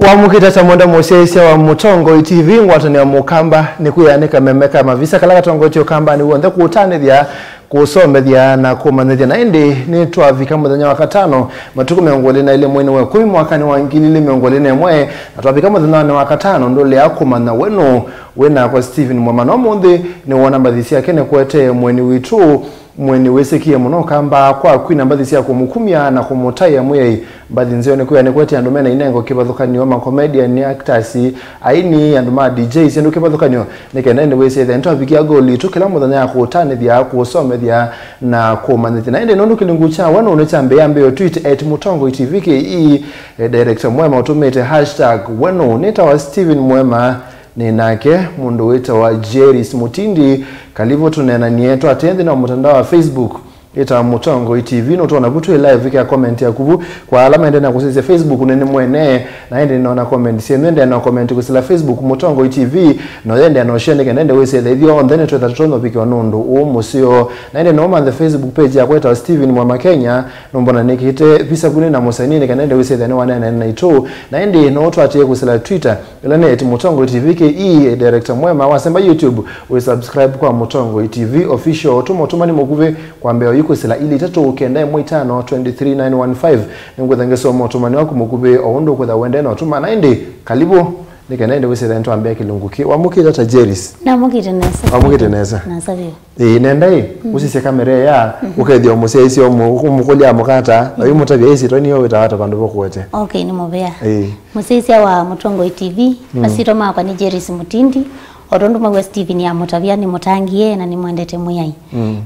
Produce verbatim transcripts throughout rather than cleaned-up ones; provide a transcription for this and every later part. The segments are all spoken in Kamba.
Wamũkĩte ta mwenda mũsyaĩĩsya wa Mũtongoi T V, ngwatanĩo ya Mũkamba nĩ kwĩanĩka kameme ka mavisa kala katongoetye Ũkambanĩ w'onthe kũũtanĩthya, kũũsomethya na kũmanyĩthya. Na ĩndĩ nĩtwavika mũthenya wa katano, matukũ mĩongo ĩlĩ na ĩlĩ mweinĩ wa ĩkũmi mwakanĩ wa ngili ilĩ mĩongo ĩlĩ na ĩmwe, na twavika mũthenyanĩ wa katano, ndũlea kũmanya we nũũ wĩ nakwa Stephen Mwema. Na ũmũnthĩ nĩwona mbathi syake nĩkũetee mũeni witũ, mũeni wĩsĩkĩe mũno Ũkamba kwa kwina mbathi sya kũmũkumya na kũmũtaĩa Mwĩai. Mbathi nzeo nĩkwĩa nĩkwete andũ mena inengo kĩvathũkany'o, ma comedian, actors, aini, andũ ma D J, syĩndũ kĩvathũkany'o, nĩ kenda ĩndĩ wĩsĩthĩa nĩtwavikia goal itũ kĩla mũthenya ya kũũtanĩthya, kũũsomethya na kũũmanyĩthya. Na ĩndĩ nũndũ kĩlungu kya we nũũ nĩkyambĩĩa mbĩo, tweet at Mũtongoi T V K E, eh, director Mwema ũtũmĩte hashtag we nũũ. Nĩtawa Stephen Mwema. Nĩ nake mũndũ wĩtawa Jeris Mutindi. Kalivu tũneenanie twatee nthĩnĩ wa mũtandao wa Facebook. Ĩtawa Mũtongoi T V, nũtwona vu twĩ live, ĩkĩa comment yaku vu. Kwa ala maendee na kũsisya Facebook, nĩ nĩ mwene, na ĩndĩ nona comment syenyu, endea na comment kũsila Facebook Mũtongoi T V, no yendea no share, nĩ kenda ĩndĩ wĩsĩthĩa ithyonthe nĩtwetha tũtonya ũvikĩwa nũndũ ũũ mũseo. Na ĩndĩ no manthe Facebook page yakwa ĩtawa Stephen Mwema Kenya, nũmbona nĩkĩte visa kũnĩ na mũsanii, nĩ kenda ĩndĩ wĩsĩthĩa nĩwaneenana naitũ. Na ĩndĩ no twatĩe kũsila Twitter, ĩla nĩ at Mũtongoi T V K E, director Mwema. Wasemba YouTube, wĩ subscribe kwa Mũtongoi T V Official. Tũma ũtũmani mũkuvĩ kwa mbee oyu kwĩsĩla ilĩ itatũ kenda ĩmwe itano twenty three nine one five. Nĩngwĩtha ngĩsoma ũtũmani waku mũkuvĩ o ũndũ ũkwĩtha wendee na ũtũma. Na ĩndĩ, kalivu, nĩ kenda ĩndĩ wĩsĩthĩa nĩtwambĩa kĩlungu kĩ. Wamũkĩte ta Jeris? Namũkĩte nesa. Wamũkĩte nesa? Nesa vyũ. Ĩĩ, nenda ĩ, ũsisye kamera ĩya, ũkethĩa ũmũsyaĩĩsya ũmũ-, ũmũkũlya mũkata, na ũimũtavya ĩsyĩtwa nĩyo wĩtawa ata vandũ vokuete. Okay, nĩ mũvea. Ĩĩ. Mũsyaĩĩsya wa Mũtongoi T V, masitwa makwa nĩ Jeris Mutindi, o tondũ maw'a Stephen ya mũtavya, nĩ mũtangie na nĩ mwendete Mwĩai.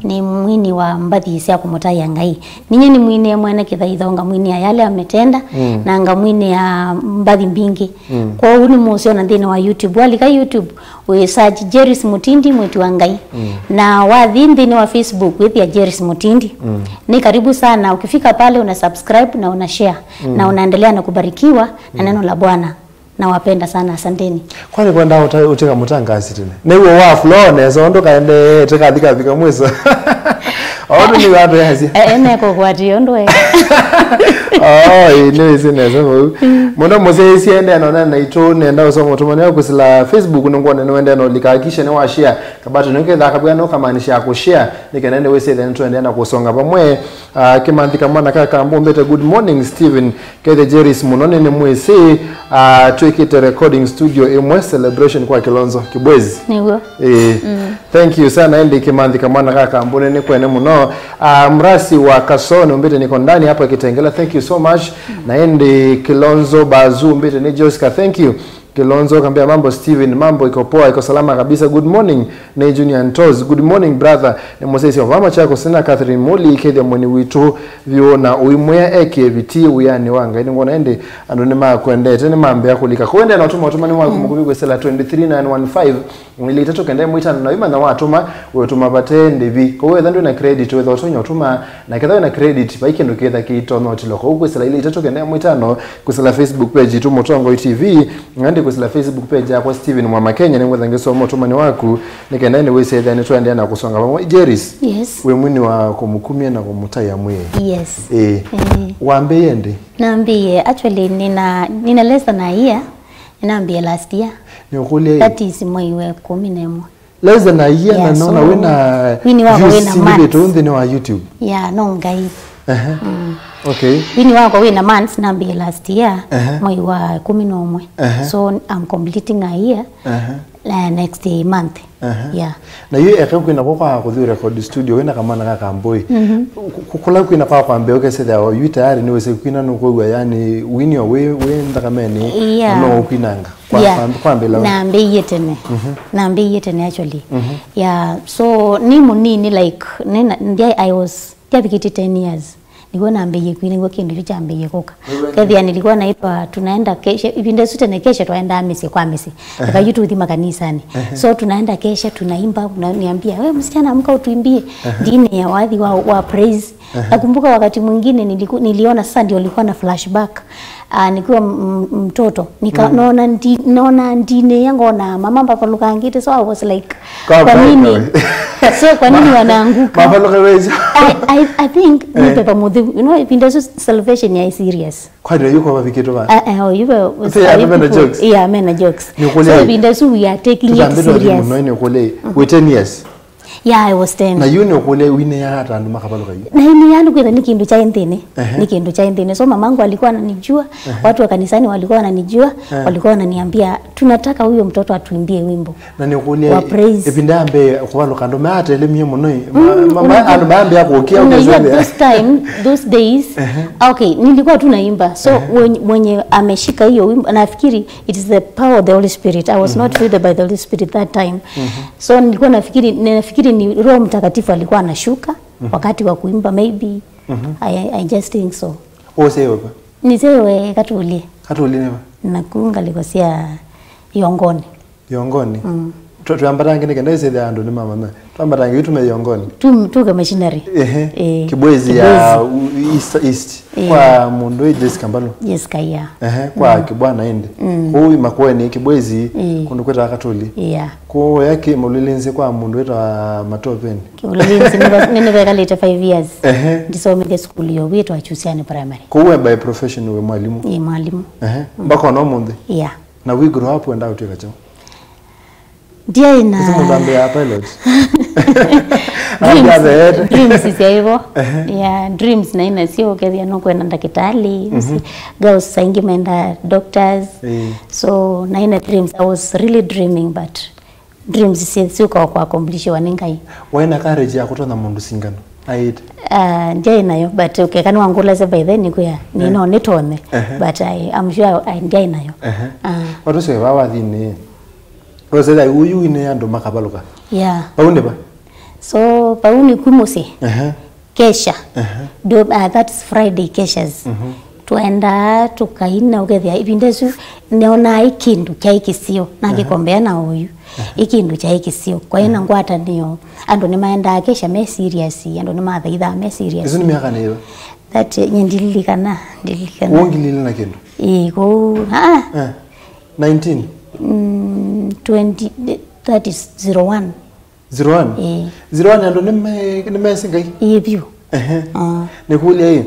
Nĩ mwini wa mbathi sya kũmũtaĩa Ngai. Ninyie nĩ mwinĩe mwene kĩthaitho, ngamwinĩa yale ametenda, na ngamwinĩa mbathi mbingĩ. Kwoou nĩ mũũsyona nthĩnĩ wa YouTube. Walika YouTube, wĩ search Jeris Mutindi, mwĩti wa Ngai. Na wathi nthĩnĩ wa Facebook, wĩthĩa Jeris Mutindi. Ni karibu sana. Ukifika pale, una subscribe na una share. Na unaendelea na kubarikiwa na neno la Bwana. Nawapenda sana, asanteni. Kwani kwenda uta-, uteka mũtangasi tene? Nĩw'o wa flow nesa, ũndũ kaende, tekathi kavika mwiso. Ondo nĩ watu yasi. Eh, ene kũkwatio ndwe. Oh, nĩ wĩsĩ nesa vau. Mũno mũsyaĩĩsya ende anona naitũ, nenda ũsoma ũtũmani wa kũsila Facebook, nĩngwona nĩwende na ũlika, hakikisha nĩ wa share. Kabato nĩ ketha kabwa no kamaanisha ya kushare, nĩ kenda nĩ wĩsĩ then tuende na kusonga vamwe. Ah, Kimanthi Kamwana ka Kambu mbete, good morning Stephen. Kethe Jeris mũno nĩ nĩ mwĩsĩ, ah, twĩkĩte recording studio ĩmwe, celebration kwa Kilonzo Kibwezi. Nĩguo. Eh. Thank you sana, ĩndĩ Kimanthi Kamwana ka Kambu nĩ kwene mũno. Ah, Mrasi wa Kasone umbĩte niko ndani hapa Kitengela, thank you so much. Na ĩndĩ Kilonzo Bazu umbĩte nĩ Josca, thank you. Kilonzo kambia, mambo Steven, mambo iko poa, iko salama kabisa. Good morning, nĩ Junior Ntos. Good morning brother, nĩ mũsyaĩĩsya wa Machakos, nĩ na Catherine Muli, kethya mweni witũ vyũ na ũimwĩa ekie vitii wĩanĩ wa Ngai. Nĩngwona ĩndĩ andũ nĩmakwendete, nĩmambĩa kũlika. Kũendea na ũtũma ũtũmani waku mũkuvĩ kwĩsĩla twenty three nine one five, ilĩ itatũ kenda ĩmwe itano, na wĩmanya watũma, wĩtũma vate ndĩvi. Kwoou wetha ndwĩ na credit, wetha ũtonya ũtũma, na ketha wĩ na credit, vai kĩndũ kĩtha kĩitonya ũtilwa. Kwoou kwĩsĩla ilĩ itatũ kenda ĩmwe itano, kwĩsĩla Facebook page itũ Mũtongoi T V, na ĩndĩ kwĩsĩla Facebook page yakwa Steven Mwama Kenya, nĩngwetha ngĩsoma ũtũmani waku, nĩ kenda ĩndĩ wĩsethĩa nĩtwaendeea na kũsonga vamwe. Jeris, yes, wĩ mwini wa kũmũkumya na kũmũtaĩa Mwĩai. Yes. Ĩĩ. Ĩĩ. Wambĩĩe ndĩ? Nambĩĩe, actually, nina, nina less than a year. Nĩnambĩĩe last year. Nĩũkũlya ĩ? That is mwei wa ĩkũmi na ĩmwe. Less than a year. Yeah, na nona so, wĩna wini wakwa views wĩna months. Singĩvĩtwe nthĩnĩ wa YouTube. Yeah, no Ngai. Ehe. Mm. Okay. Wini wakwa wĩna months, nambĩĩe last year, ehe, mwei wa ĩkũmi na ũmwe. Ehe. So I'm completing a year, ehe, uh, next month. Ehe. Yeah. Na yu eka kwina kwa, kwa kũthi record studio, wĩna kamwana ka Kambũi. Mhm. Ku-, ku-, kula kwina kwa kwambia ũkesethĩa yu tayari nĩ wĩsĩ kwina nũkwĩw'a, yani, wini o wĩ, wĩ nthakameni, yeah, na no ũkwinanga. Kwa, yeah, kwa, kwambĩla we? Nambĩĩe tene. Mhm. Nambĩĩe tene actually. Mhm. Yeah, so nĩ mũnini, like, nĩ na, ndya, I was, ndyavikĩtye ten years. Nĩguo nambĩĩe kwina, nĩguo kĩndũ kĩu kyambĩĩe kũka. Nĩw'o. Kethĩa nilikuwa naitwa tunaenda kesha, ivinda isu tene kesha twaendaa mĩsyĩ kwa mĩsyĩ. Ehe. Eka yu tũthi makanisani. Ehe. So tunaenda kesha, tunaimba, unaniambia, "We msichana, amka utuimbie." Ehe. Ndini ya wathi wa, wa praise. Nakumbuka wakati mwingine niliku, niliona sasa ndio nilikuwa na flashback. Uh, nikiwa m- m- mtoto nika naona ndi, naona ndinĩ yangu na mama mbavalukangĩte, so I was like, kwa nini? So kwa nini wanaanguka? Mavaluka weza. I, I, I think nĩ Pepa Mũtheu, you know, ĩvinda ĩsu salvation yaĩ serious. Kwa ndio yuko wavikĩtwo va? Eh, eh, oh, you were, was Say, a amena jokes. Yeah, amena jokes. Nĩ ũkũlei. So ĩvinda ĩsu we are taking it serious. Mũno nĩ ũkũlei. With ten years. Yeah, I was ten. Na yu nĩ ũkũlei wine ya ata andũ makavalũka yu? Na ini yandu kwitha ni kindu cha nthini. Ehe. Ni kindu cha nthini. So mamangu alikuwa ananijua, watu wa kanisani walikuwa wananijua, walikuwa wananiambia, "Tunataka huyo mtoto atuimbie wimbo." Na nĩ ũkũlei, wa praise. Ĩvinda ya mbee kũvalũka andũ maatelemie mũno ĩ. Ma- ma- ma- andũ maambia kũkia. Unajua, those time, those days, okay, nilikuwa tu naimba. So mwenye, mwenye ameshika hiyo wimbo, nafikiri it is the power of the Holy Spirit. I was not filled by the Holy Spirit that time. So nilikuwa nafikiri, nafikiri ni Roho Mtakatifu alikuwa anashuka wakati wa kuimba, maybe. I, I just think so. Ũsee weva? Nĩsee we Katuli. Katuli neva? Naku ngalĩko sya Yongoni. Yongoni? Mm. Twa- twambatange nĩ kenda ĩsethĩa andũ nĩ mamanya. Twambatange yu tume Yongoni. Tu- tuke machinery. Ehe. Eh, Kibwezi ya Kibwezi. U- East, East. Eh. Kwa mũndũ ĩ Jessica Mbalu. Jessica, yeah. Ehe, kwa Kibwana ĩndĩ. Kũu Makueni, Kibwezi, kũndũ kwĩtawa Katuli. Yeah. Kũu ya kĩ mũlilinzi kwa mũndũ wĩtawa Matopeni. Kĩũlĩnzi nĩve- nĩnĩvekalĩte five years. Ehe. Ndisomethya sukulu yo wĩtwa Chusiani Primary. Kũu we by profession wĩ mwalimu? Ĩ mwalimu. Ehe. Mpaka ona ũmũnthĩ? Yeah. Na we grow up wenda ũtwĩka kyaũ? Ndiaĩ na Ĩsu mũndũ ambĩaa pilot. Ambĩa dreams, the head. Dreams syaĩvo. Ehe. Yeah, dreams naĩ nasyo ũkethĩa nũkwenda ndakĩtalĩ. Girls saingĩ menda doctors. Ĩĩ. So naĩ na dreams, I was really dreaming, but dreams syĩ- syũkawa kũaccomplishwa nĩ Ngai. Waĩ na courage ya kũtonya mũndũ singano? Aĩte. Ah, ndyaĩ nayo, but ũkeka nĩwangũlasya by then nĩkwĩa nĩ no nĩtonye. Ehe. But I, I'm sure I, ndyaĩ nayo. Ehe. Ah. Watu sio wa wathinĩ. Wesethĩa ũyu ine andũ makavalũka. Yeah. Vau nĩ va? So vau nĩku mũsyĩ. Ehe. Kesha. Ehe. Do, uh, that's Friday keshas. Twaendaa tũkaina ũkethĩa ĩvinda ĩsu nĩonaa ĩ kĩndũ kyaĩ kĩseo, nakĩkombea na ũyu. Ĩ kĩndũ kyaĩ kĩseo. Kwaĩ na ngwatanĩo. Andũ nĩmaendaa kesha me serious, andũ nĩmathaithaa me serious. Ĩsu nĩ myaka nĩyo? That, eh, nye ndililikana, ndililikana. Ũngilile na kĩndũ? Ĩĩ, kũu, ah. Eh, nineteen? Mm, twenty, that is zero one. Zero one? Ĩĩ. Zero one andũ nĩme- nĩmesĩ Ngai? Ĩĩ vyũ. Ehe. Ah. Nĩkũlya ĩ,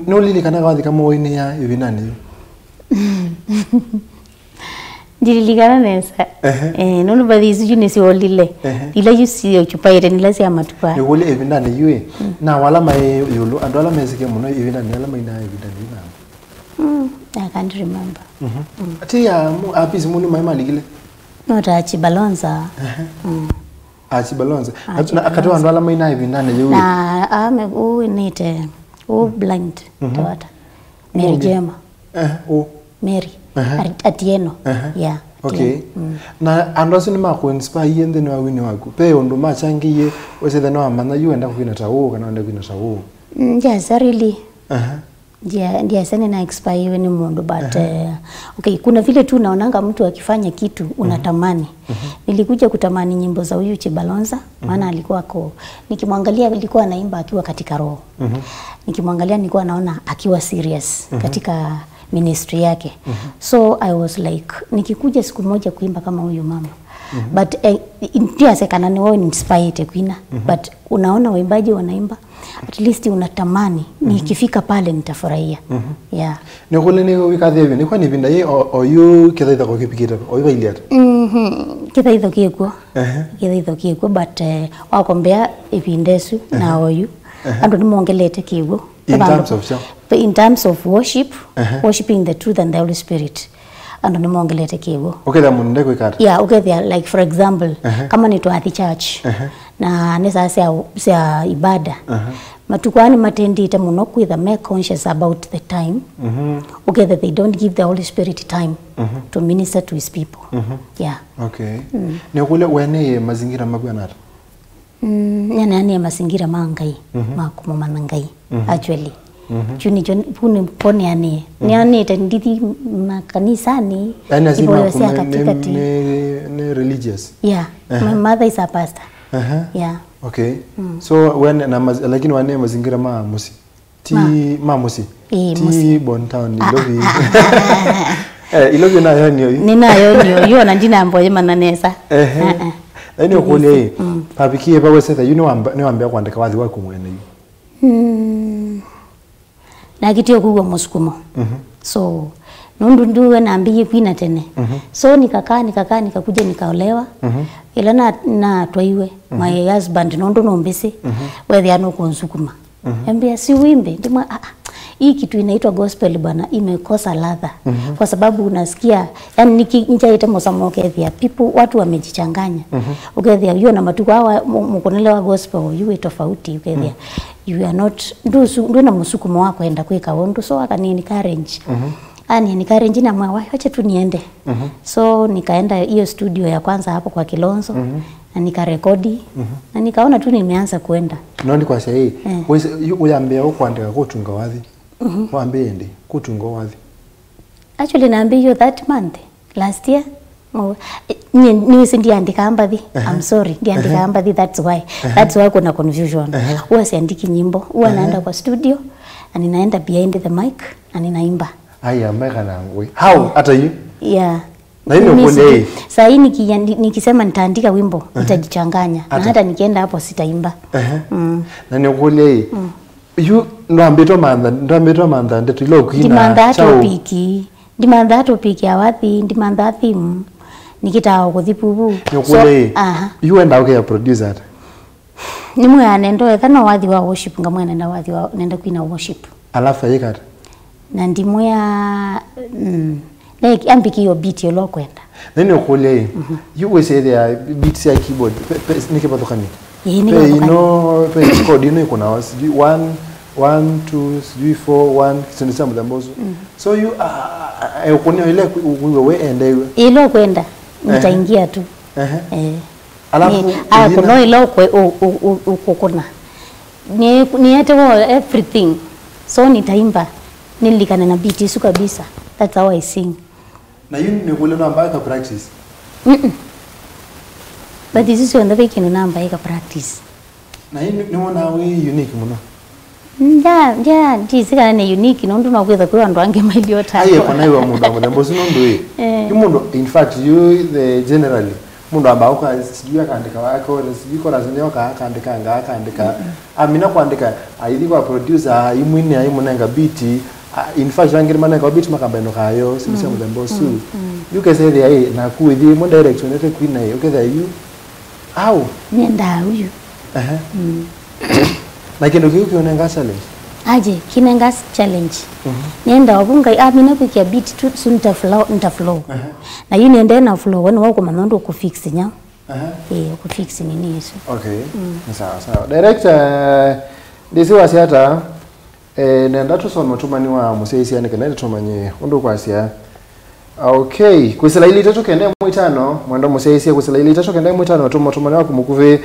nũlilikana wathi kama ũinĩa ĩvindanĩ yĩu? Ndililikana nesa. Ehe. Eh, nũndũ mbathi isu yu nĩsyolile. Ehe. Ila yu syochupaĩte nĩla sya matukũ aa. Nĩkũlya ĩvindanĩ yu ĩ, na wala maĩ ĩũlũ, andũ ala mesĩkie mũno ĩvindanĩ ala mainaa ĩvindanĩ yĩu namo? Mm, I can't remember. Ati ya mu- apisi muni maĩ malikile? No ta Chibalonza. Ehe. Mm. Achibalonza. Na akati wa andũ ala mainaa ĩvindanĩ yĩu ĩ? Na ame ũinĩte, ũ blind, tawata. Mary Jema. Eh, ũ? Mary. Ehe. Ati- Atieno. Ehe. Yeah. Okay. Atieno. Mm. Na andũ asu nĩmakũinspire nthĩnĩ wa wini waku? Ve ũndũ machangĩie, wĩsĩthe nĩwamanya yu wenda kwina ta ũũ, kana wenda kwina ta ũũ? Mm, yes, really. Ehe. Ndia- ndiasa nina expire nĩ mũndũ, but, eh, okay, kuna vile tu unaonanga mtu akifanya kitu unatamani. Nilikuja kutamani nyimbo za huyu Chibalonza, maana alikuwa ako, nikimwangalia alikuwa anaimba akiwa katika roho. Nikimwangalia nilikuwa naona akiwa serious katika ministry yake. So I was like, nikikuja siku moja kuimba kama huyu mama. But, eh, ndiase kana nĩwe inspired kwina. But unaona waimbaji wanaimba, at least unatamani, nikifika pale nitafurahia. Yeah. Nĩkũlya nĩ wĩkathĩe nĩkwa nĩ ĩvinda yĩ o- oyu kĩthaitho kĩvikĩte oyu vailye ata? Mhm. Kĩthaitho kĩkw'o. Ehe. Kĩthaitho kĩkw'o, but, eh, wakombea ĩvinda ĩsu na oyu, andũ nĩmongelete kĩw'ũ. In terms of sure. In terms of worship, worshiping the truth and the Holy Spirit. Andũ nĩmongelete kĩw'ũ. Ũkethĩa mũndũ ndekwĩka ata? Yeah, ũkethĩa, like, for example, kama nĩtwathi church, na nĩ saa sya, sya ibada, matukũ aa nĩmatendĩte mũno kwĩtha me conscious about the time. Ũkethĩa they don't give the Holy Spirit time to minister to his people. Yeah. Okay. Nĩkũlya weneye mazingira mavw'ana ata? Mm, nĩaneanĩe mazingira ma Ngai, ma kũmũmanya Ngai, actually. Kyu nĩkyo vu nĩvo nĩanĩe. Nĩanĩte ndithi makanisanĩ, yani lazima ivoyo sya katikati. Nĩ, nĩ religious? Yeah. My mother is a pastor. Yeah. Okay. So, we na, na maz-, lakini wane mazingira ma mũsyĩ? Ti ma mũsyĩ? Ĩĩ, ti mũsyĩ. Born town, Ilovi. Eh, Ilovi nayo nĩyo yu? Nĩnayo nĩyo yu, ona ndinamboye mana nesa. Ehe. Ah, ah. Lakini ũkũlya ĩ, pavikie va wesete yu nĩwamba-, nĩwambĩa kũandĩka wathi waku mwene yu? Mm. Nakitie kuwa mũsukumo. So, nũndũ ndiwe nambĩie kwina tene. So, nikakaa, nikakaa, nikakuja nikaolewa. Ĩla na, natwaiwe, my husband, nũndũ nũmbĩsĩ, wethĩa nũkũnsukuma. Ambia, "Si uimbe." Ndimwa, "Ah, ah, hii kitu inaitwa gospel bwana, imekosa ladha." Kwa sababu unasikia, yani niki-, njaite mũsamo ũkethĩa, people, watu wamejichanganya. Ũkethĩa, yu ona matukũ awa, mu-, mũkũnĩle wa gospel, yu wĩ tofauti, ũkethĩa. You are not, ndũsu-, ndwĩna mũsukumo wa kwenda kwĩka ũndũ, so akani encourage. Ani encourage na mwa, "Wai, wacha tu niende." So nikaenda hiyo studio ya kwanza hapo kwa Kilonzo, na nikarekodi, na nikaona tu nimeanza kwenda. No ndikwasya ĩ, wĩsĩ, yu-, ũyambĩa ũkwandĩka kũtunga wathi? Wambĩĩe ĩndĩ kũtunga wathi? Actually, nambĩĩe that month, last year. Mo-, eh, nye, nĩwĩsĩ ndiandĩkaa mbathi. I'm sorry, ndiandĩkaa mbathi, that's why. That's why kuna confusion. Huwa siandiki nyimbo. Huwa naenda kwa studio, na ninaenda behind the mic, na ninaimba. Aya, meka na ngui. How? Hata yu? Yeah. Na yu nĩũkũlya ĩ? Saa hii nikia-, ni-, nikisema nitaandika wimbo, nitajichanganya. Na hata nikienda hapo sitaimba. Ehe. Na nĩũkũlya ĩ? Yu ndwambĩtwe mantha, ndwambĩtwe mantha ndeto ila ũkwina. Ndimanthaa topic. Ndimanthaa topic ya wathi, ndimanthaa theme. Nikitaa o kũthi vuvu. Nĩũkũlya ĩ? Aha. Yu wendaa ũkĩa producer ata? Nĩmwĩaa nenda etha no wathi wa worship, ngamwĩa nenda wathi wa, nenda kwina worship. Alafu ayĩka ata? Na ndimwĩa, mm, ambĩkĩe o beat ĩla ũkwenda. Na nĩũkũlya ĩ, yu wĩsĩthĩa beat sya keyboard, pe, pe, nĩ kĩvathũkany'o? Ĩĩ, nĩ kĩvathũkany'o. Pe ino, pe chord ino ĩkũnawa, sijui one, one, two, sijui four, one, syĩndũ sya mũthemba ũsu. So yu, a, a, a, e ũkũnĩo ĩla ũkwĩw'a we endeew'a? Ĩla ũkwenda, nitaingia tu. Ehe. Eh. Alafu, ni, aya, ĩthina kũno ĩla ũkwe-, ũ-, ũ-, ũ-, ũkũkũna. Ni, niete wo everything. So nitaimba, nilikane na beat isu kabisa. That's how I sing. Na yu nĩkũlya namba ĩka practice? Mm-mm. But isu syonthe ve kĩndũ namba ĩka practice. Na yu nĩ, nĩwonaa wĩ unique mũno? Nja, nja, ndisi kana nĩ unique, nũndũ no kwĩtha kwĩ andũ angĩ mailyota. Aiye, kwa naiwa mũndũ wa mũthemba ũsu nũndũ ĩ. Eh. Nĩ mũndũ, in fact, you the generally, mũndũ amba ũka, sijui akaandĩka wa chorus, sijui chorus nĩ oka akaandĩka, nga akaandĩka. Amina kũandĩka, aithi kwa producer, imwini, aimũnenga beat. A, in fact, angĩ manenga beat makamba ĩno kayo, sijui sya mũthemba ũsu. Yu kesethĩa ĩ, na kuithi imwe direction ete kwina ĩ, ũkethĩa yu, au? Nyendaa uyu. Ehe. Na kĩndũ kĩu kĩũnenga challenge? Aje, kinenga challenge. Nenda ovu ngai, amina kwikia beat tu, su nita flow, nita flow. Na yu nende na flow, wani wa kũmanya ũndũ kũfix nyau. Eh, kũfix nini isu. Okay. Ni sawa, sawa. Director, ndisi wasiata, eh, nenda tusome ũtũmani wa mũsyaĩĩsya nĩ kana tũmanye ũndũ kwasya. Okay, kwĩsĩla ili itatũ kenda ĩmwe itano, mwenda mũsyaĩĩsya kwĩsĩla ili itatũ kenda ĩmwe itano, tũma ũtũmani waku mũkuvĩ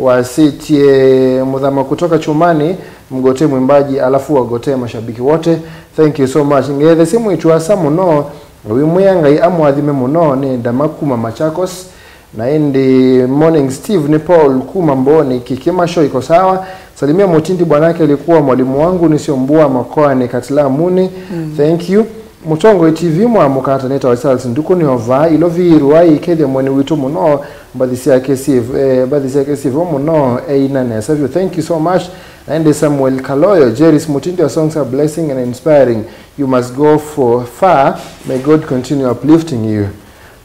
wasĩtye mũthama kutoka Chumani, mgotee mwimbaji, alafu wagotee mashabiki wote. Thank you so much. Ngethesie mwĩĩtu asa mũno, wĩmwĩa Ngai amũathime mũno, nĩ Ndama kuma Machakos. Na ĩndĩ Morning Steve, ni Paul kuma Mbooni, Kikima show iko sawa. Salimia Mutindi, bwanake alikuwa mwalimu wangu, nisio mbua makoani Katilamuni. Thank you. Mũtongoi T V mwamũkata nĩtawa Charles Nduku nĩ ovaa Ilovi Ruai, kethya mwene witũ mũno, mbathi syake syĩ, eh, mbathi syake syĩvo mũno, eina nesa vyũ. Thank you so much. Na ĩndĩ Samuel Kaloyo, Jeris Mutindi, your songs are blessing and inspiring. You must go for far. May God continue uplifting you.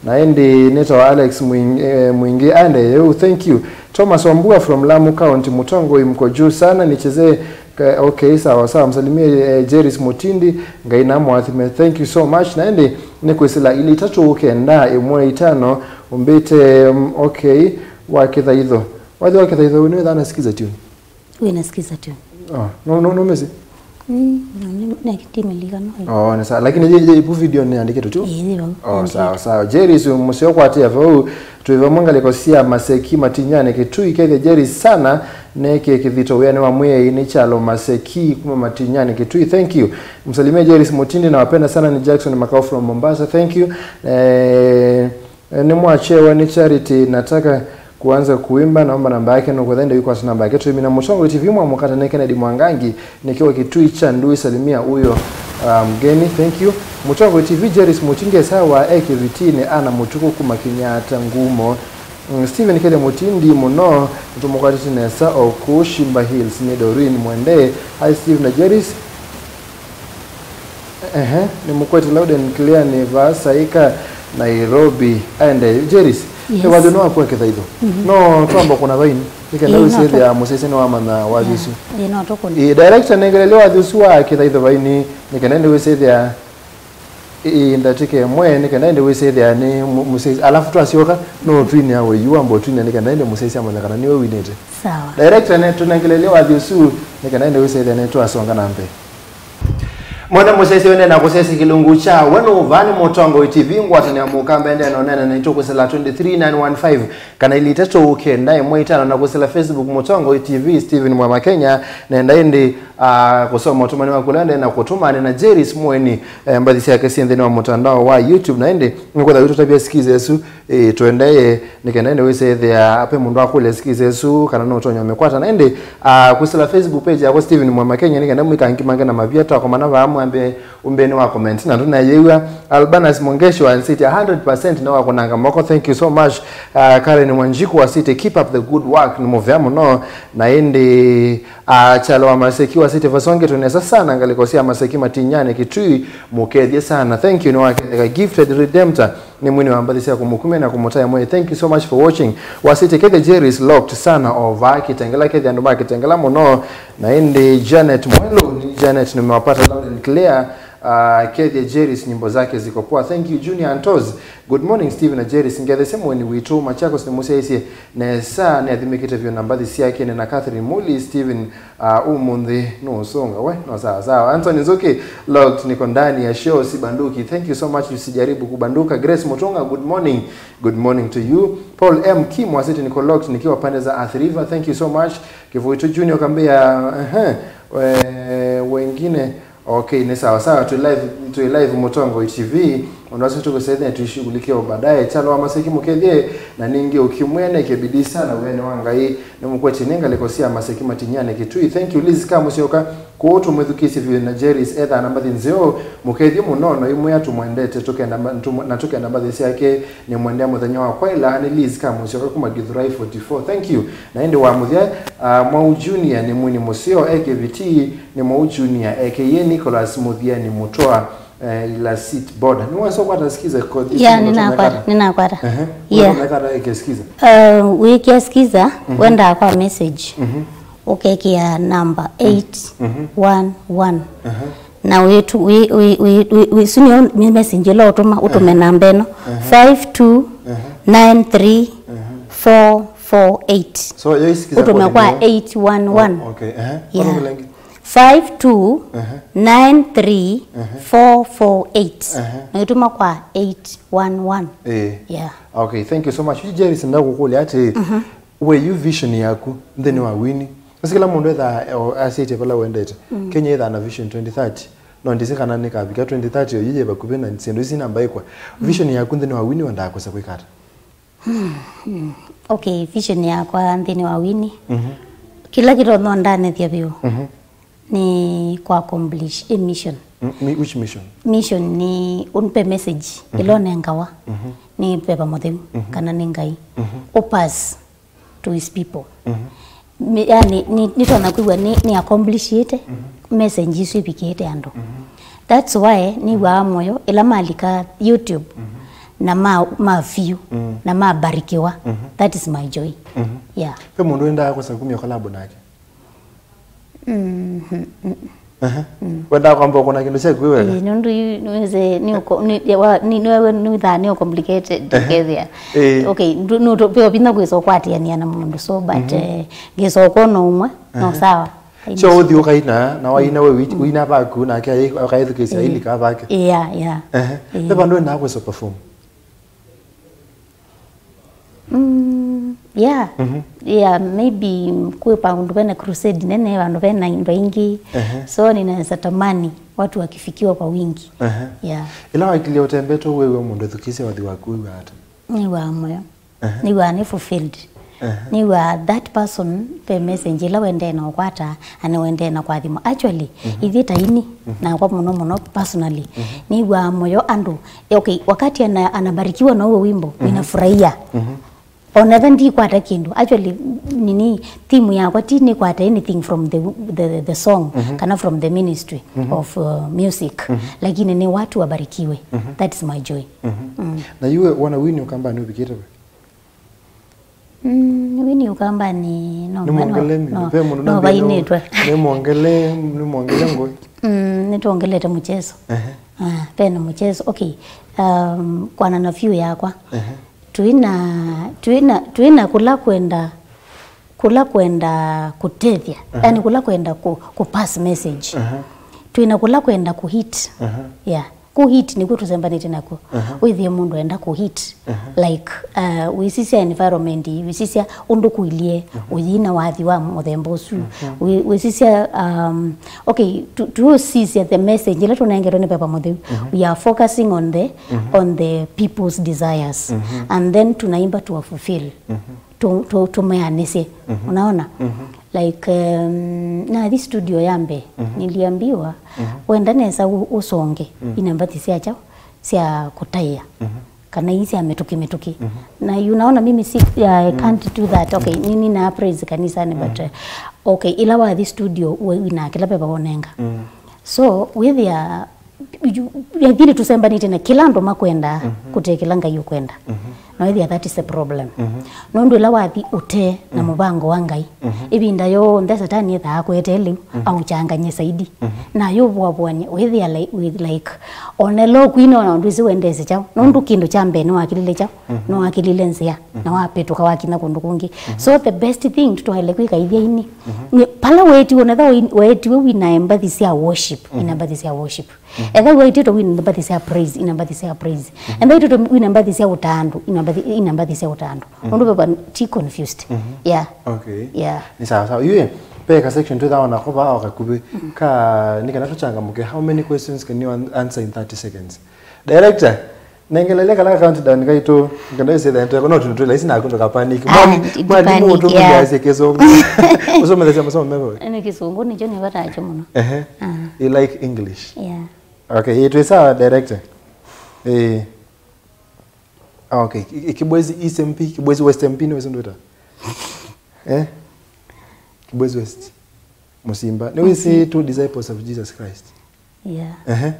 Na ĩndĩ nĩtawa Alex Mwing-, eh, Mwingi, aende yu, thank you. Thomas Wambua from Lamu County, Mũtongoi mko juu sana, nichezee ka-, okay, sawa sawa, msalimie, eh, Jeris Mutindi, Ngai namũathime, thank you so much. Na ĩndĩ nĩkwĩsĩla ili itatũ kenda ĩmwe itano, ũmbĩte, mm, okay, wa Kĩthaitho. Wathi wa Kĩthaitho, nĩwĩthaa na sikiza tune? Wĩna sikiza tu. Oh, no, no, no, mesi? Mm, no, ni, ni, ndimĩlika no. Oh, ni sawa. Lakini je, je, ipu video nĩandĩkĩtwe tu? Ĩĩ, yĩ vau. Oh, sawa, sawa. Jeris, mũseo kwatia vau. Twĩ vamwe ngalĩko sya Maseki, Matinyani, Kitui. Kethya Jeris sana, neke kĩthito wĩanĩ wa mwĩai nĩ Kyalo Maseki, kuma Matinyani, Kitui. Thank you. Msalimie Jeris Mutindi, nawapenda sana, ni Jackson Makau from Mombasa. Thank you. Eh, Eh, nĩmwakyewa nĩ Charity, nataka Kuanza kuimba, naomba namba yake, nũkwetha ende wĩkwata namba yake, tũimina. Mũtongoi T V mwamũkata nĩ Kennedy Mwangangi, nĩkĩwa Kitui cha ndui, salimia huyo, uh, mgeni. Thank you. Mũtongoi T V, Jeris Mutinge sawa, e kĩvitinĩ, Ana Mũtuku kuma Kenyatta ngumo. Mm, Steven Kele Mutindi mũno, nĩtũmũkwatĩte nesa o kũu Shimba Hills, nĩ Doreen Mwende. Hi Steve na Jeris. Ehe, nĩmũkwete loud and clear, nĩ vaa Saika, Nairobi. Aende, Jeris, yes, nĩ wathi no akua kĩthaitho. Mhm. No twamba kuna vaini, nĩ kenda, ĩĩ, no wĩsĩthĩa tũ- mũsese nĩ wamanya wathi ũsu. Ĩĩ, no tũkũne. Ĩĩ, director, nengelele wathi ũsu wa kĩthaitho vaini, nĩ kenda nĩ wĩsĩthĩa. Ĩĩ, ndatĩka ĩmwe, nĩ kenda ĩndĩ wĩsĩthĩa nĩ mu-, mũsyaĩĩsya. Alafu twasyoka, no twinĩa we, yu wamba ũtwinĩa nĩ kenda ĩndĩ mũsyaĩĩsya amanya kana nĩwe winĩte. Sawa. Director, ne tũnengelele wathi ũsu, nĩ kenda ĩndĩ wĩsĩthĩa nĩ twasonga na mbee. Mwene mũsyaĩĩsya wene na kũsyaĩĩsya kĩlungu kya we nũva nĩ Mũtongoi T V, ngwatanĩo mũkamba ende na ũneena naitũ kwĩsĩla twenty three nine one five. Kana ilĩ itatũ kenda ĩmwe itano na kwĩsĩla Facebook Mũtongoi T V, Steven Mwema Kenya, nenda ĩndĩ, ah, kũsoma ũtũmani waku ũla nde na kũtũma nĩ na Jeris Mweni, eh, mbathi syake syĩ nthĩnĩ wa mũtandao wa YouTube, na ĩndĩ nĩkwetha wĩtũtavya skills ĩsu, eh, tũendee, nĩ kenda ĩndĩ wĩsĩthĩa pe mũndũ akũlya skills ĩsu, kana no ũtonya ũmĩkwata, na ĩndĩ, ah, kwĩsĩla Facebook page yakwa Steven Mwema Kenya, nĩ kenda mwĩkangi mange na mavia twakomana vaa mwambe ũmbĩnĩ wa comment, na ndũnayĩw'a. Albanus Mongesho ansĩtye a hundred percent nĩ wa kũnanga moko. Thank you so much. Uh, Karen Wanjiku wasĩtye keep up the good work, nĩ mũvea mũno. Na ĩndĩ, uh, Kyalo wa Maseki wasĩtye vasongetwe nesa sana ngalĩko sya Maseki Matinyani Kitui, mũkethye sana. Thank you, nĩ waketheka. Gifted Redemptor nĩ mwini wa mbathi sya kũmũkumya na kũmũtaĩa mwĩĩ. Thank you so much for watching. Wasĩtye kethya Jerry is locked sana over Kitengela, kethya andũ ma Kitengela mũno. Na ĩndĩ Janet Mwelu, nĩ Janet, nimewapata loud and clear. Uh, Kethia Jeris, nyimbo zake ziko poa. Thank you, Junior Antos. Good morning, Steve na Jeris. Ngethesye mũeni witũ Machakos nĩmũsyaĩĩsye nesa, nĩathimĩkĩte vyũ na mbathi syake. Nĩ na Catherine Muli, Steven, uh, ũmũnthĩ nũũsũnga we, no sawa sawa. Anthony Nzuki, locked, niko ndani ya show, sibanduki. Thank you so much, usijaribu kubanduka. Grace Mutunga, good morning. Good morning to you. Paul M Kim wasĩtye niko locked nikiwa pande za Athi River. Thank you so much. Kivuitu Junior Kambia, ehe, we-, wengine. Okay, nĩ sawa sawa, twĩ live, twĩ live Mũtongoi T V. Ũndũ asu tũkũsethĩa tuishughulikia baadaye. Kyalo wa Maseki mũkethye, na ningĩ ũkĩmwĩanĩke bidii sana wĩanĩ wa Ngai. Nĩmũkwetye nĩ ngalĩko sya Maseki Matinyani Kitui. Thank you, Liz Kamusyoka. Kũu tũmwĩthukĩĩsye vyũ na Jeris ethaa na mbathi nzeo. Mũkethye mũno, na imwĩa tũmwendete, tũkenda mba-, tũmwe-, na tũkenda mbathi syake. Nĩ mwendea mũthenya wa kwaĩla, nĩ Liz Kamusyoka kuma Githurai forty-four. Thank you. Na ĩndĩ wa mũthya, uh, Mwau Junior nĩ mwini mũseo, e K V T, nĩ Mwau Junior, A K A Nicholas Mũthiani Mũtwa, eh, ila seat board. Nĩ wasa kwata skiza kwa. Yeah, ninakwata, ninakwata. Ehe. Yeah. Unaweza kata ikisikiza. Uh, wĩkĩa skiza, mhm, wenda kwa message. Mhm. Ũkekĩa number, mhm, eight one one. Aha. Na wĩtu, wĩ, wĩ, wĩ, wĩ, wĩ, sũ nĩyo message ĩla ũtũma, ũtũme, aha, namba ĩno. Aha. Five two nine three four four eight. Aha. So, yo isikiza. Ũtũme kwa eight one one. Oh, okay. Aha. Yeah. Ũtũme lengi. Five two nine three four four eight. Aha. Na ũtũma kwa eight one one. Eh. Yeah. Okay, thank you so much. Yu Jerry, senda kũkũlya atĩ, mhm, we yu vision yaku nthĩnĩ wa wini. Asi kĩla mũndũ ethaa, o, asĩtye vala wendete. Mm. Kenya ĩthaa na vision twenty thirty. No ndĩsĩ kana nĩkavika twenty thirty, oyu yĩ vakuvĩ na syĩndũ isi namba ĩkwa. Mm. Vision yaku nthĩnĩ wa wini wendaa kũsa kwĩka ata? Hmm, hmm. Okay, vision yakwa nthĩnĩ wa wini. Mhm. Kĩla kĩtonya ũndanĩthya vyũ, mhm, nĩ kũ accomplish ĩ mission. Mm, mi-, which mission? Mission nĩ ũmpe message, mhm, ĩla ũnengawa, mhm, nĩ Veva Mũtheu, mhm, kana nĩ Ngai. Mhm. Ũpass to his people. Mhm. Mi-, yani, nĩ, nĩtonya kwĩw'a nĩ, nĩ accomplishĩte, mhm, message isu ivikĩte andũ. Mhm. That's why nĩw'aa mũyo ĩla malika YouTube, mhm, na ma, ma view, mm, na mabarikiwa. Mhm. That is my joy. Mhm. Yeah. Ve mũndũ wendaa kũsa kumya collab nake? Mhm. Aha. Mm. Wendaa kwamba ũkũna kĩndũ kyaku wĩ weka? Ĩĩ, nũndũ yu, nĩwĩsĩ, nĩ ũko-, nĩ, ya, wa, nĩ, nĩ, nĩ, nĩwĩthaa nĩ complicated, aha, ũkethĩa. Ĩĩ. Okay, ndu-, nũtũ-, ve vinya kwĩsa ũkwatĩanĩa na mũndũ, so, but, mhm, eh, ngĩsa ũkwona ũmwe, no, aha, sawa. So, ũthi ũkaina, na waina we wĩ-, mm, wĩina vaku, nake aĩ-, akaĩthukĩĩsya, ĩĩ, ailika vake. Ĩĩ, yeah, yeah. Aha. Ĩĩ. Ve vandũ wendaa kwĩsa perform? Mm, yeah. Mhm. Yeah, maybe kwĩ vandũ vena crusade nene, vandũ vena andũ aingĩ. Ehe. So, ninaweza tamani watu wakifikiwa kwa wingi. Ehe. Yeah. Ĩla wakilyĩ ũtembete ũwĩw'a mũndũ ethukĩĩsya wathi waku wĩw'aa ata? Nĩw'aa mũyo. Ehe. Nĩw'aa nĩ fulfilled. Nĩw'aa that person ve message ĩla wendee na ũkwata, na nĩwendee na kwathimwa. Actually, ithyĩ ta ini, nakwa mũno mũno personally, nĩw'aa mũyo andũ, okay, wakati ana, anabarikiwa na huo wimbo, ninafurahia. Ona ethĩwa ndikwata kĩndũ. Actually, nini, theme yakwa ti nĩkwata anything from the, the, the song, kana from the ministry of, uh, music. Lakini nĩ watu wabarikiwe. That is my joy. Mm. Na yu we wona Winnie Ukambani ũvikĩte we? Mm, Winnie Ukambani, no, nĩmwongele no, ve mũndũ no, nambia vainĩtwe. Nĩmwongele, nĩmwongele ngũĩ. Mm, nĩtwongelete mũchezo. Ehe. Ah, ve na mũchezo. Okay. Um, kwana na view yakwa. Ehe. Twĩna, twĩna, twĩna kũla kwenda, kũla kwenda kũtethya. Ehe. Yani kũla kwenda ku, ku pass message. Ehe. Twĩna kũla kwenda ku hit. Ehe. Yeah. Ku hit nĩkw'o tũsembanĩtye nakw'o. Aha. Wĩthĩe mũndũ enda ku hit. Aha. Like, uh, wĩsisya environment, wĩsisya ũndũ kũilyĩ, ũyĩna wathi wa mũthemba ũsu. Wĩ, wĩsisya, um, okay, tu, tũsisya the message ĩla tũnengetwe nĩ Veva Mũtheu. We are focusing on the, on the people's desires. And then tunaimba tuwa fulfill. Tũ, tũ, tũmeanĩsye. Unaona? Like, um, nathi studio ya mbee, niliambiwa, wenda nesa u, ũsonge ina mbathi sya kyaũ, sya kũtaĩa. Kana ii sya mĩtũkĩ mĩtũkĩ. Na you, unaona mimi si, I can't do that. Okay, ni, nina praise kanisani, but, uh, okay, ila wathi studio, we, wina kĩla Veva wonenga. So, wĩthĩa Yu-, lakini tũsembanĩtye na kĩla andũ makwenda kũte kĩla Ngai ũkwenda. Na wĩthĩa that is a problem. Nũndũ ĩla wathi ũte na mũvango wa Ngai, ĩvinda yonthe Satani ethaa akwete lĩu, auchanganye zaidi. Na yũvũavũany'a, wĩthĩa like, with like, ona ĩla ũkwina ona ũndũ ĩsĩ wendesĩ kyaũ. Nũndũ kĩndũ kya mbee nĩwakĩlile kyaũ, nĩwakĩlile nzĩa, na wapĩtũka wakinya kũndũ kũngĩ. So the best thing twaĩle kwĩka ithyĩ aini, nĩ pala weetiwe, onetha weetiwe wina mbathi sya worship, wina mbathi sya worship. Ethĩwa waitĩtwe wina mbathi sya praise, ina mbathi sya praise. Ethĩwa waitĩtwe wina mbathi sya ũta andũ, ina mbathi, ina mbathi sya ũta andũ. Nũndũ Veva ti confused. Yeah. Okay. Yeah. Nĩ sawa sawa. Yu, ve ka section twĩthawa nako vaa o kakuvĩ. Ka, nĩ kana tũchangamũke. How many questions can you an-, answer in thirty seconds? Director, nengelele kala countdown kaitũ. Ngenda ĩsĩ thenteko, no tũndu twĩ laisi naku ndũka panic. Ah, mwalimũ, ndi-, ndi-, mwalimũ panic, ũtũmĩthasya kĩsũngũ. Ũsomethasya masomo meva? Nĩ kĩsũngũ nĩkyo nĩvatakyo mũno. Ehe. Ah. You like English? Yeah. Okay, ĩĩ, twĩ sawa, director. Ĩĩ. Ah, okay. Ki-, Kibwezi East M P, Kibwezi West M P, nĩ wĩsĩ ndwĩta? Eh? Kibwezi West. Mũsimba. Nĩ wĩsĩ two disciples of Jesus Christ? Yeah. Ehe.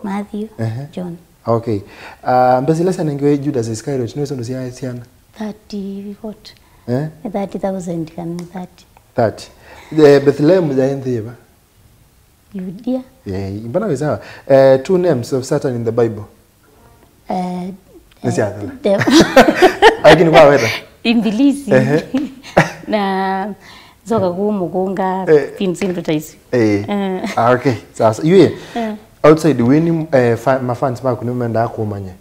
Matthew, ehe. John. Okay. Ah, mbesa ila syanengiwe Judas Iscariot, nĩ wĩsĩ ũndũ sya-, syana? Thirty what? Eh? Thirty thousand kana thirty. Thirty. Eh, Bethlehem yaĩ nthĩ yĩva? Judea. Yeah, mbona wĩ sawa? Eh, two names of Satan in the Bible. Eh, nĩ sya eh, thela. Lakini kwa weta? Ibilisi. Ehe. Na nzoka kuu mũkũnga, eh, things into tais. Eh. Eh. Ah, okay. Sasa, yue, eh, outside wini, eh, fa-, mafans maku nĩ mendaa kũmanya.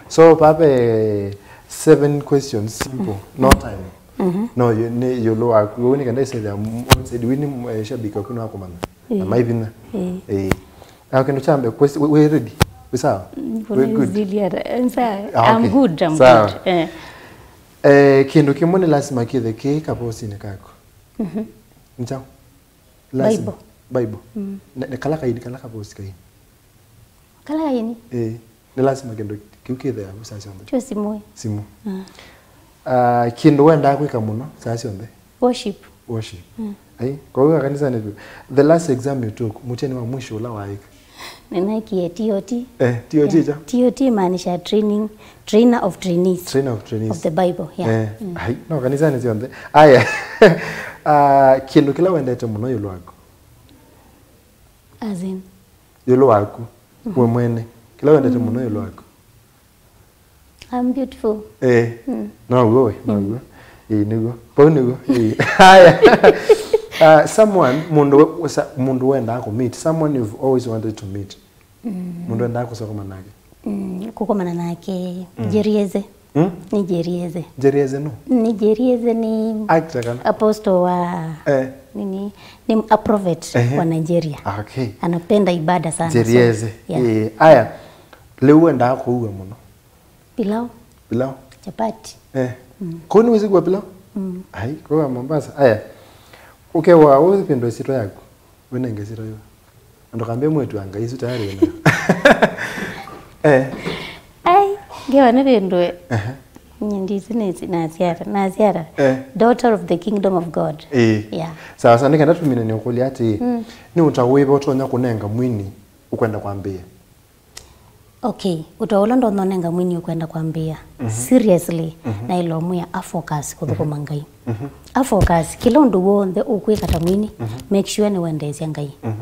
So, pape seven questions, simple, no time. No, yu-, nĩ yũlũ waku. Wini kenda isethia, outside wini, eh, shabiki waku nĩ wakũmanya. Na maivinya. Eh. Eh. Na kĩndũ kya mbee, kwesi-, wĩ, wĩ ready? Wĩ sawa? Wĩ good? Ah, I'm okay. Good, I'm good. Sawa. Eh. Eh, kĩndũ kĩmwe nĩ lasima kĩthe kĩ kavosinĩ kaku. Nĩ kyaũ? Lasima. Bible. Bible. Nĩ, nĩ kala kaini, kala kavosi kaini. Kala kaini? Eh. Nĩ lasima kĩndũ kĩu kĩthea saa syonthe. Kyo simũ. Simũ. Ah, kĩndũ wendaa kwĩka mũno saa syonthe? Worship. Worship. Ai, kwa hiyo kanisani tu. The last exam you took, mũtihani wa mwisho ũla waĩka? Nĩneekie T O T. Eh, T O T. Yeah. T O T maanisha training, trainer of trainees. Trainer of trainees. Of the Bible, yeah. Eh, ai, no kanisani syonthe. Aya. Ah, kĩndũ kĩla wendete mũno ĩũlũ waku? As in? Ĩũlũ waku, we mwene. Kĩla wendete mũno ĩũlũ waku? I'm beautiful. Eh. No w'o we, no w'o. Ĩĩ, nĩw'o. Vau nĩw'o. Ĩĩ. Haya. Ah, someone, mũndũ we-, sa-, mũndũ wendaa kũ meet, someone you've always wanted to meet. Mũndũ wendaa kũsokoma nake. Mm, kũkomana nake, Njeri Eze. Hmm? Nĩ Njeri Eze. Njeri Eze nũ? Nĩ Njeri Eze nĩ actor kana? Apostle wa, eh, nini, nĩ a prophet, ehe, wa Nigeria. Ah, okay. Anapenda ibada sana. Njeri Eze. So, yeah. Eh, aya, lĩu wendaa kũua mũno? Pilau. Pilau? Chapati. Eh. Mm. Kũu nĩ wĩsĩ kũua pilau? Ai, kwa Mombasa. Aya. Ũkewa ũvĩndũe syĩtwa yaku. Wĩnenge syĩtwa yĩva? Na ndũkambie mwĩĩtu wa Ngai, isu tayari wĩnayo. Eh. Ai, ngewa nĩvĩndũe. Aha. Nyie ndisi nĩsi nasyata, nasyata. Eh. Daughter of the kingdom of God. Eh. Yeah. Sawa sawa, nĩkenda tũmine nĩũkũlya atĩ, mm, nĩ ũtao wĩva ũtonya kũnenga mwini ũkwenda kwambĩĩa? Okay, ũtao ũla ndonya ũnenga mwini ũkwenda kwambĩĩa. Mhm. Seriously, mhm, naĩle ũmwĩa afocus kũthũkũma, mhm, Ngai. Mhm. Afocus kĩla ũndũ w'onthe ũkwĩka ta mwini, mhm, make sure nĩwendeesya Ngai. Mhm.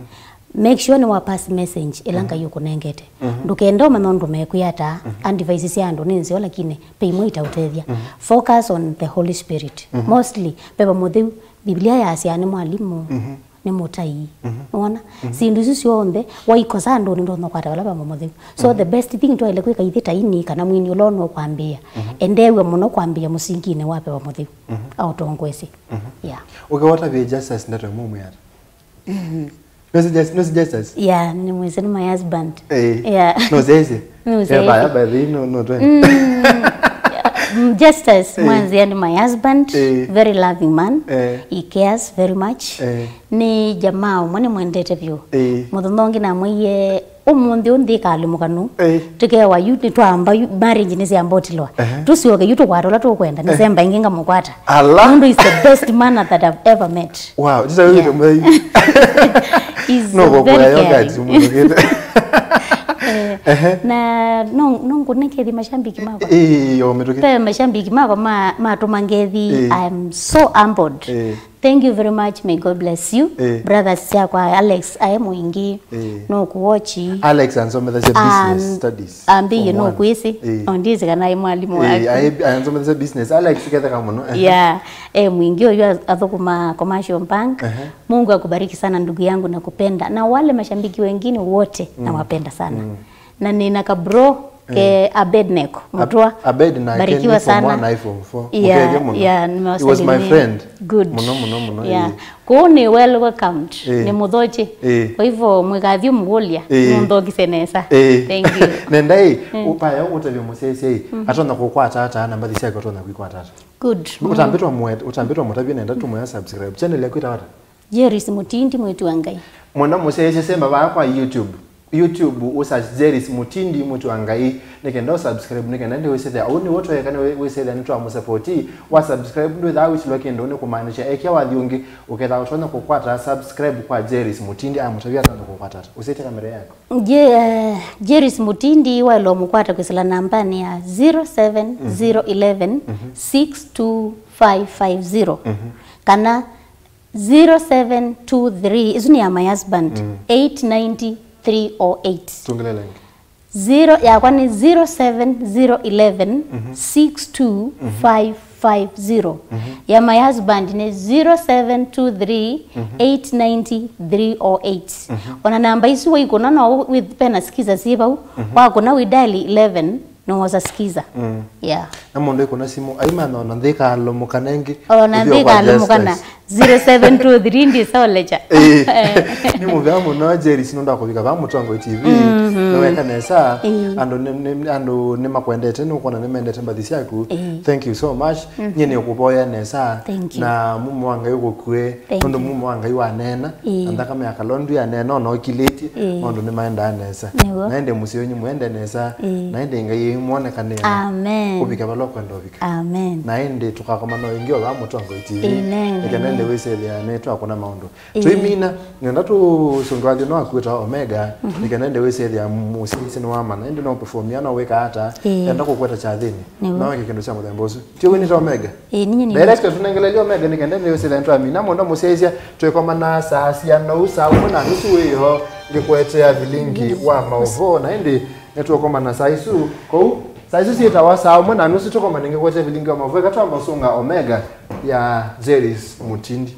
Make sure nĩwa pass message ĩla, mhm, Ngai ũkũnengete. Mhm. Ndũkenda ũmanya ũndũ mekwĩa ata, mhm, advice sya andũ nĩ nzeo, lakini ve imwe itaũtethya. Mhm. Focus on the Holy Spirit. Mhm. Mostly, Veva Mũtheu, Biblia yasya nĩ mwalimũ, mhm, nĩ mũtai. Mhm. Nĩwona? Mhm. Syĩndũ isu syonthe, waikosa andũnĩ ndũtonya kwata vala Veva Mũtheu. So, mhm, the best thing twaĩle kwĩka ithyĩ ta ini kana mwini ũla ũnũkwambĩĩa, mhm, endeew'a mũno kwambĩĩa mũsinginĩ wa Veva Mũtheu. Mhm. Aũtongoesye. Mhm. Yeah. Ũkewatavye Justus ndeto ĩmwe ũmwĩa ata? Nũsĩ Justus? Yeah, nĩmwĩsĩ nĩ my husband. Eh. Yeah. Nũsyaĩsye? Nũsyaĩsye. Eh, baya, by the way, no, no, twe. Mm, Justus, eh, Mwanzia nĩ my husband, eh, very loving man. Eh. He cares very much. Eh. Nĩ jamaa ũmwe nĩmwendete vyũ. Eh. Mũthenya ũngĩ namwĩie, ũmũnthĩ ũnthĩ ĩkalĩ mũkanu. Eh. Tũkewa yu, nĩtwamba yu, marriage nĩsyambotilwa. Ehe. Tũsyoke yu tũkwata ũla tũkwenda, eh, nĩsemba ĩngĩ ngamũkwata. Ala! Nũndũ is the best man that I've ever met. Wow, just a little. Yeah. He's no, very caring. Eh, ehe. Na no, no ngũnengethi mashabiki makwa. Eh, yo, mĩtũkĩ. Pe mashabiki makwa ma, matũma ngethi, eh, I'm so humbled. Eh. Thank you very much. May God bless you. Eh. Brothers syakwa, Alex ae Mwingi, eh, no kuwochi. Alex ansomethasya business studies. Ambĩie no kwĩsĩ. Eh. No ndĩsĩ kana aĩ mwalimũ waku. Eh, aĩ, ansomethasya business. Alex ketheka mũno. Yeah. Eh, Mwingi ũyu athũkũma Commercial Bank. Ehe. Mungu akubariki sana ndugu yangu, nakupenda. Na wale mashabiki wengine wote, mm, nawapenda sana. Mm. Na nĩna ka bro ke, eh, Abednego Mutwa. Abed nake nĩ form one na form four. Yeah, mũkethye mũno. Yeah, he was my friend. Good. Mũno, mũno, mũno, yeah. Eh. Kũu nĩ well welcomed. Eh. Nĩ mũthoki. Eh. Kwa hivyo, mwĩkathi ũmũkũlya, eh, mũnthokise nesa. Eh. Thank you. Nenda ĩ, mm, ũpaya ũtavye mũsyaĩsya ĩ, mm, atonya kũkwata ata, na mbathi syake ũtonya kwĩkwata ata? Good. Ũtambĩtwa mwe-, ũtambĩtwa mũtavye nenda tũmwĩa subscribe. Channel yaku ĩtawa ata? Jeris Mutindi, Mwĩĩtu wa Ngai. Mwenda mũsyaĩsye semba vaa kwa YouTube. YouTube, ũsearch Jeris Mutindi, Mwĩĩtu wa Ngai, nĩ kenda ũsubscribe, nĩ kenda ndĩwĩsĩthĩa. Ũu nĩw'o tweeka nĩ wĩsĩthĩa nĩtwamũsapoti. Wa subscribe, ndwĩthaa wĩsilwa kĩndũ, nĩ kũmaanisha ekĩa wathi ũngĩ, ũkethĩa ũtonya kũkwata subscribe kwa Jeris Mutindi, amũtavya atonya kũkwata ata. Ũsĩtye kamera yaku. Je-, eh, Jeris Mutindi waĩle ũmũkwata kwĩsĩla nambanĩ ya zero seven zero eleven six two five five zero. Mhm. Kana zero seven two three, isu nĩ ya my husband, mm, eight ninety three oh eight. Tũngĩlele ĩngĩ. Zero, yakwa nĩ zero seven zero eleven six two five five zero. Mhm. Ya my husband nĩ zero seven two three eight ninety three oh eight. Mhm. Ona namba isu waikũna no wĩ-, pena skiza syĩ vau. Mhm. Wakũna wĩ dial eleven, nĩwosa skiza. Mm. Yeah. Na mũndũ ĩkũna simũ, aimana ona nthĩ ĩkalomũka nengĩ. Ona nthĩ ĩkalomũka na zero seven two three ndisolecha. Eh. Nĩ mũvea mũno, Jeris, nũndũ wa kũvika vaa Mũtongoi T V. Mhm. Nĩweka nesa. Eh. Andũ nĩ, nĩ, andũ nĩmakwendete, nĩũkwona nĩmendete mbathi syaku. Eh. Thank you so much. Mhm. Nyie nĩũkũvoya nesa. Thank you. Na mumo wa Ngai ũkũkue. Thank you. Nũndũ mumo wa Ngai waneena. Ĩĩ. Na nthakame ya kalondu yaneena, ona ũkilĩtye, ĩĩ, maũndũ nĩmaendaa nesa. Nĩw'o. Na ĩndĩ mũsyĩ wenyu mũende nesa. Ĩĩ. Na ĩndĩ Ngai ĩmwonekanĩa. Amen. Ũvike vala ũkwenda ũvika. Amen. Na ĩndĩ tũkakomana o ĩngĩ o vaa Mũtongoi T V. Amen. Nĩkenda ĩndĩ wĩsĩthĩa nĩtwakũna maũndũ. Ĩĩ. Tũimina, nenda tũsũngĩwathyo no akuĩta Omega, mhm, nĩkenda ĩndĩ wĩsĩthĩa mũsyaĩĩsya nĩwamanya. Ĩndĩ no performia, no wĩka ata, ĩĩ, enda kũkweta kyathĩnĩ. Nĩw'o. No wĩke kĩndũ kya mũthemba ũsu. Ti ũu nĩta Omega? Ĩĩ, ninyie nĩ. Director, tũnengelelie Omega nĩkenda nĩwĩsĩthĩa nĩtwamina mũno mũsyaĩĩsya, twĩkomana saa siana ũu saa ũmwe na nusu wĩoo ngĩkũetea vilingi wa maũvoo, na ĩndĩ nĩtũkomana saa isu. Kũu, saa isu syĩtawa saa ũmwe na nusu tũkomane ngĩkũetea vilingi wa maũvoo. Eka twamba ũsũnga Omega ya Jeris Mutindi.